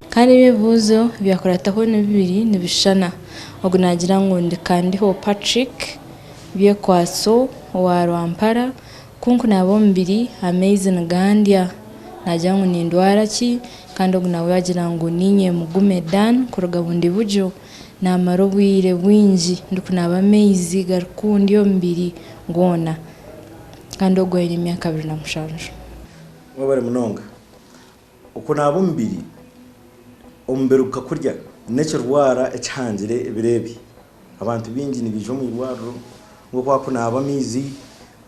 Kandi ebibuuzo ebyakurataho ni bibiri nibishushana. Ogu naagira ngu ndi Kandiho Patrick Byekwaso owa Rwampara, ku nkunaaba omubiri amaizi nigandya. Naagira ngu nindwara ki? Kandi ogu nawe yaagira ngu niinye Mugume Dan kuruga Bundibugyo, naamara obwire bwingi ndikunaaba amaizi garikundya omubiri gwona. Kandi ogu aine emyaka 27. Mwebare munonga. Okunaaba omubiri, omubiri gukakurya n'ekirwara ekihangire ebiro ebi. Abantu baingi nibaija omu irwariro ngu oku arikunaaba amaizi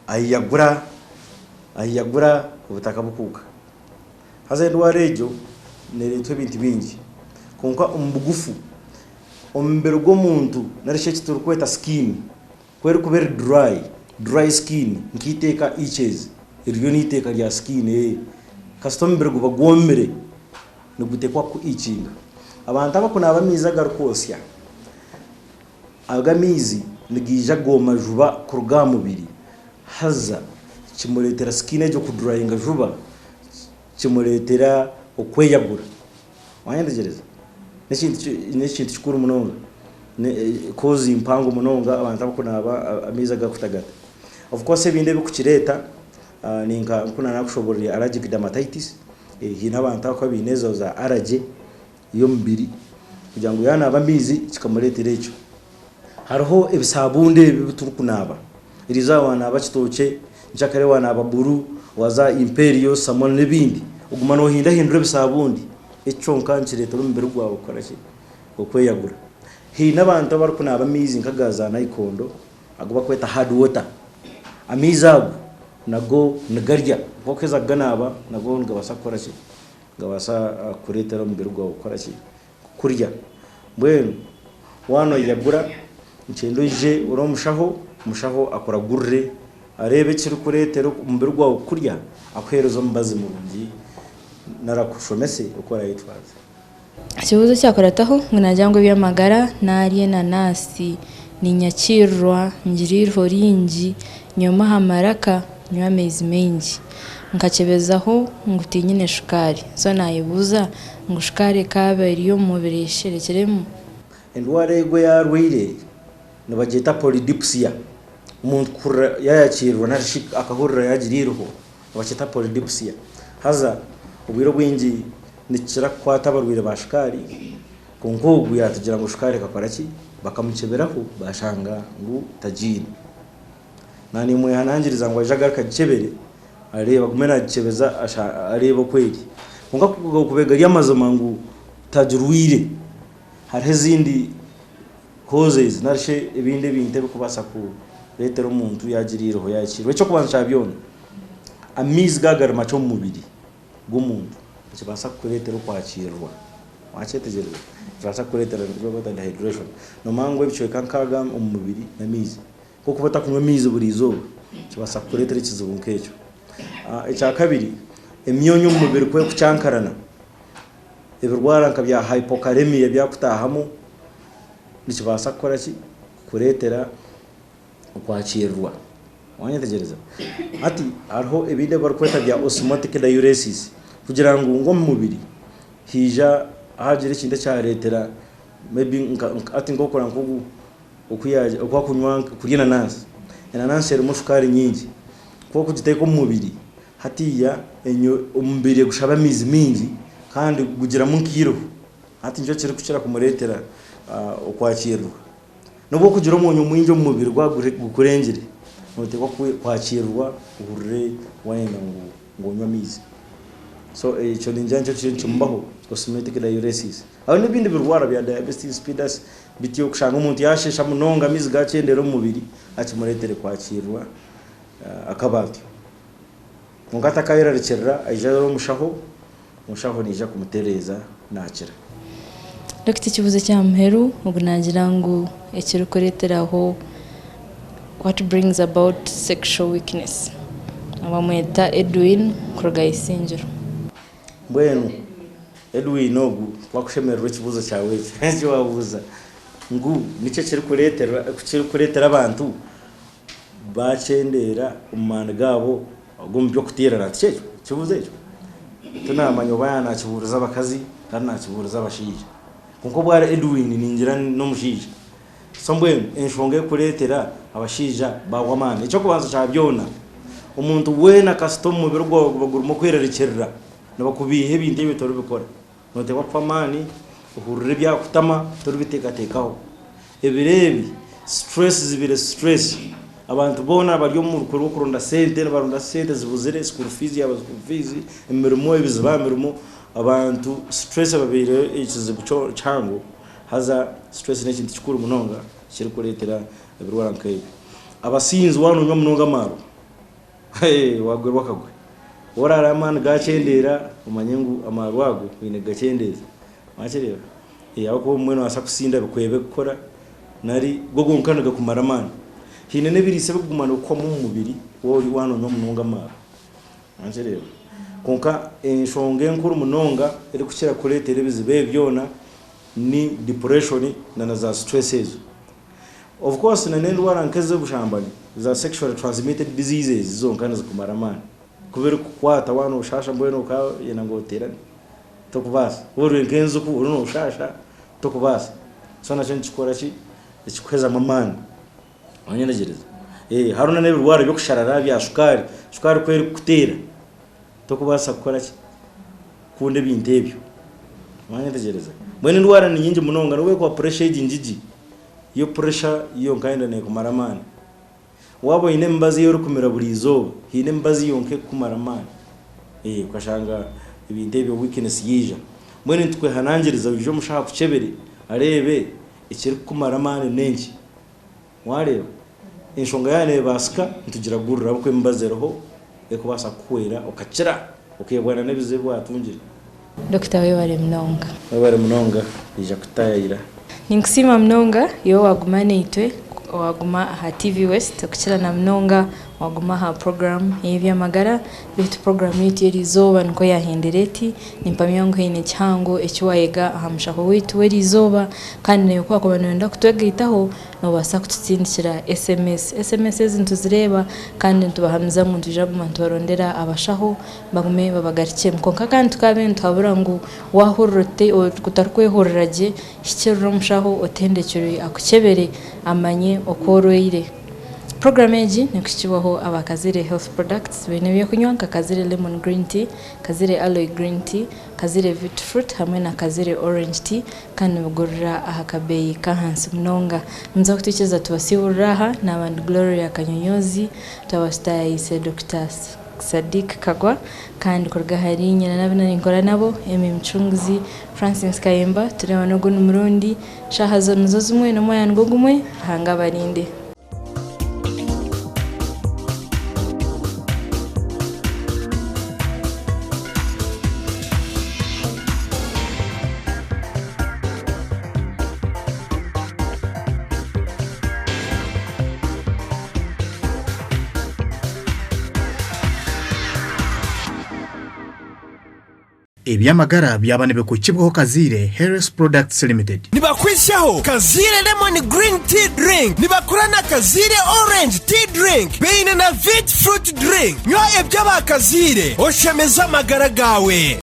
ayeyagura, ayeyagura obutaka bukuuka. Haza endwara egyo neereetwa ebintu bingi kwonka omu bugufu omubiri gw'omuntu nari shi eki turikweta skin Ku erikuba eri dry, dry skin, nk'eiteeka itches, eryo n'eiteeka rya skin ee. Kasita omubiri guba gwomire, niguteekwa ku itchinga. Abantu abakunaaba amaizi agarikwosya, ago amaizi nigaija gooma juba kuruga aha mubiri haza kimureetera skin egyo kudryinga juba, kimureetera okweyagura. Wayetegyereza? N'ekintu kikuru munonga. Cause mpango munonga abantu abarikunaaba amaizi agarikutagata. Of course ebindi ebirikukireeta ninka nkoku naakushoboorora allergic dermatitis, haine abantu abarikuba baine ezo za allergy y'omubiri kugira ngu yaanaaba amaizi kikamureetera ekyo. Hariho ebisaabundi ebi ebi turikunaaba, eriizooba waanaaba kitookye, nkyakare waanaaba buru, waaza imperial, samona n'ebindi, oguma noohindahindura ebisaabundi, ekyo kyonka nikireetera omubiri gwawe kukora ki? Okweyagura. Haine abantu abarikunaaba amaizi nk'aga za naikondo agu barikweta hard water, amaizi ago nago nigarya, ku orikuheza kuganaaba nago nigabaasa kukora ki? Nigabaasa kureetera omubiri gwawe kukora ki? Kurya. Mbwenu waaba noyeyagura nikyenda oije ori omushaho, omushaho akuragurire areebe ekirikureetera omubiri gwawe kukurya akuheereze omubazi murungi nari akushomese oku orayetwaze. Ekibuuzo ekyakurataho ngu naagira ngu eby'amagara naarya enanaasi, ninyakirirwa, ngira eiriho ringi, nyoma aha maraka, nywa amaizi maingi. Nkakyebezaho ngu tinyine shukaari. So naayebuuza ngu shukaari ekaaba eri omu mubiri esherekiremu? Endwara ego ei arwaire nibagyeta polydipsia. Omuntu kuhurira yaayakiirwa nari shi akahurira yaagira eiriho nibakyeta polydipsia. Haza obwire obwingi nikikira kukwata abarwaire ba shukaari kwonka ogu yaatugira ngu shukaari ekakora ki? Bakamukyeberaho baashanga ngu tagiine. Naanimwehanangiriza ngu aije agaruke agikyebere areebe agume naagikyebeza areebe oku eri. Kwonka ku gakuba gari amazima ngu tagirwaire, hariho ezindi causes nari shi ebindi ebintu ebirikubaasa kureetera omuntu yaagira eiriho yaakirwa. Eky'okubanza kya byona, amaizi gaaba gari makye omu mubiri gw'omuntu nikibaasa kukureetera okwakiirwa. Wakyetegyereza? Nikibaasa kukureetera eki barikweta dehydration. Noomanya ngu ebicweka nkaaga omu mubiri n'amaizi. Ku orikuba otakunywa amaizi buri izooba, nikibaasa kukureetera ekizibu nk'ekyo. Ekyakabiri, emyoonya omu mubiri ku erikukyankarana, ebirwara nka bya hypokalemia byakutaahamu, nikibaasa kukora ki? Kukureetera okwakiirirwa. Wanyetegyereza? Hati hariho ebindi ebi barikweta bya osmotic diuresis, kugira ngu ngu omu mubiri haija hagira ekintu ekyareetera maybe nka hati nk'okora nk'ogu oku oku arikunywa kurya enanansi, enanansi erimu shukaari nyingi, ku orikugiteeka omu mubiri hatiiya omubiri gushaba amaizi maingi kandi gugiramu nk'eiriho, hati nikyo kirikukira kumureetera okwakiirirwa. N'obu orikugira omwonyo mwingi omu mubiri gwaba gukurengire, nooteekwa kwakiirirwa ohurire waayenda ngu onywe amaizi. So ekyo ningira nikyo kiriyo nikimubaho osmotic diuresis. Hariho n'ebindi birwara bya diabetes insipidus bityo kushanga omuntu yaasheesha munonga amaizi gaakyendera omu mubiri akimureetere kwakiirwa akaba atyo. Kwonka atakayerarikirira aije arebe omushaho, omushaho naija kumutereeza naakira. Dokita ekibuuzo ekya muheru ogu naagira ngu ekirikureeteraho what brings about sexual weakness bamweta Edwin kuruga Isingiro. Mbwenu Edwin ogu ku akushemererwa ekibuuzo kyawe ekyo eki waabuuza ngu niki ekirikureetera abantu Baakyendeera omu maani gaabo ag'omu by'okuteerana. Tikyo ekyo? Ekibuuzo ekyo? Tinaamanya oba yaaba naakibuuriza abakazi. Kandi naakibuuriza abashaija. Kwonka obu ari Edwin ningira n'omushaija. So mbwenu enshonga erikureetera abashaija baahwa amaani, eky'okubanza kya byona, omuntu weena kasita omu mubiri gwawe guba gurimu okwerarikirira, nibakubiiha ebintu ebi toribikora. Nooteekwa kuhwa amaani, ohurire ebyakutama toribiteekateekaho. Ebiro ebi stress zibaire stress, abantu boona bari omu rukwe rw'okuronda sente, nibaronda sente zibuzire, school fees yaaba school fees, emirimo ebizibu aha mirimo, abantu stress ebabaire ekizibu kihango. Haza stress n'ekintu kikuru munonga ekirikureetera ebirwara nk'ebi. Abasinzi waaba noonywa munonga amaarwa, waagwerwa akagwe. Ku oraare amaani gaakyendeera, omanye ngu amaarwa ago oine kugakyendeeza. Waakireeba? Ahabw'okuba obumwe noobaasa kusinda bikwebe kukora nari go gonka nigakumara amaani. Haine n'ebiriisa ebirikuguma nibikuhwamu omu mubiri waaba noonywa munonga amaarwa. Wakireeba? Kwonka enshonga enkuru munonga erikukira kureetera ebizibu ebi byona ni depression na na za stress ezo. Of course na n'endwara nk'ez'obushambani za sexually transmitted diseases zonka nizikumara amaani. Ku birikukukwata waaba nooshaasha mbwenu okayenda ngu oteerane, tokubaasa. Waaba ori nk'enjuku oriyo nooshaasha, tokubaasa. So nakyo nikikora ki? Nikikuhezamu amaani. Wanyetegyereza? Hariho na n'ebirwara by'okusharara bya shukaari. Shukaari ku erikukuteera, tokubaasa kukora ki? Kukunda ebintu ebyo. Wanyetegyereza? Mbwenu endwara ni nyingi munonga n'obu erikuba puresha egi ngigi, yo puresha yonka yenda neekumara amaani. Waaba oine emibazi ei orikumira buri izooba, haine emibazi yonka ekukumara amaani. Okashanga ebintu ebyo weakness yaija. Mbwenu nitukwehanangiriza oije omushaho akukyebere areebe ekirikukumara amaani n'enki. Waareeba? Enshonga yaaba neebaasika, nitugiragurira ahabw'okuba emibazi eriho erikubaasa kukuhwera okakira, okeebwana n'ebizibu ebi waatungire. Dokita webare munonga. Webare munonga kwija kututaayayira. Ninkusiima munonga iwe owaguma naitwe, owaguma aha TV West okukira na munonga waguma aha puroguramu ey'eby'amagara. Beitu puroguramu yaitu y'eriizooba nikwo yaahendera eti. Nimpamya ngu haine kihango eki waayega aha mushaho waitu w'eriizooba kandi naiwe ku waakuba nooyenda kutwegaitaho, Noobaasa kututsindikira SMS. SMS ezi nituzireeba kandi nitubahamiza ngu nitwija kuguma nitubarondera abashaho bagume babagarukyemu. Kwonka kandi tukaabaire nituhabura ngu waahurira otarikwehurira gye, hikirira omushaho otendekirwe akukyebere amanye oku orwaire. Puroguraamu egi neekuhikibwaho aba Kazire Health Products. Baine ebyokunywa nka Kazire Lemon Green Tea, Kazire Aloe Green Tea, Kazire Vit Fruit hamwe na Kazire Orange Tea. Kandi nibigurira aha kabeeyi k'ahansi munonga. Nimuza kutwikiriza tubasiiburire aha, naaba ndi Gloria Kanyonyozi, twaba tutaayaayise Dokita Sadiq Kagwa, kandi kuruga ahari nyina n'abu ninkora nabo, Emmy Mucunguzi, Francis Kayemba, tureeba n'ogundi murundi, shaaha zo nizo zimwe n'omwanya nigwo gumwe, Ruhanga abarinde. Eby'amagara byaba nibikukibwaho Kazaire Health Products Limited. Nibakwitsyaho Kazaire Lemon Green Tea Drink, nibakora na Kazaire Orange Tea Drink, baine na Vit Fruit Drink. Nywa eby'aba Kazaire oshemeze amagara gaawe.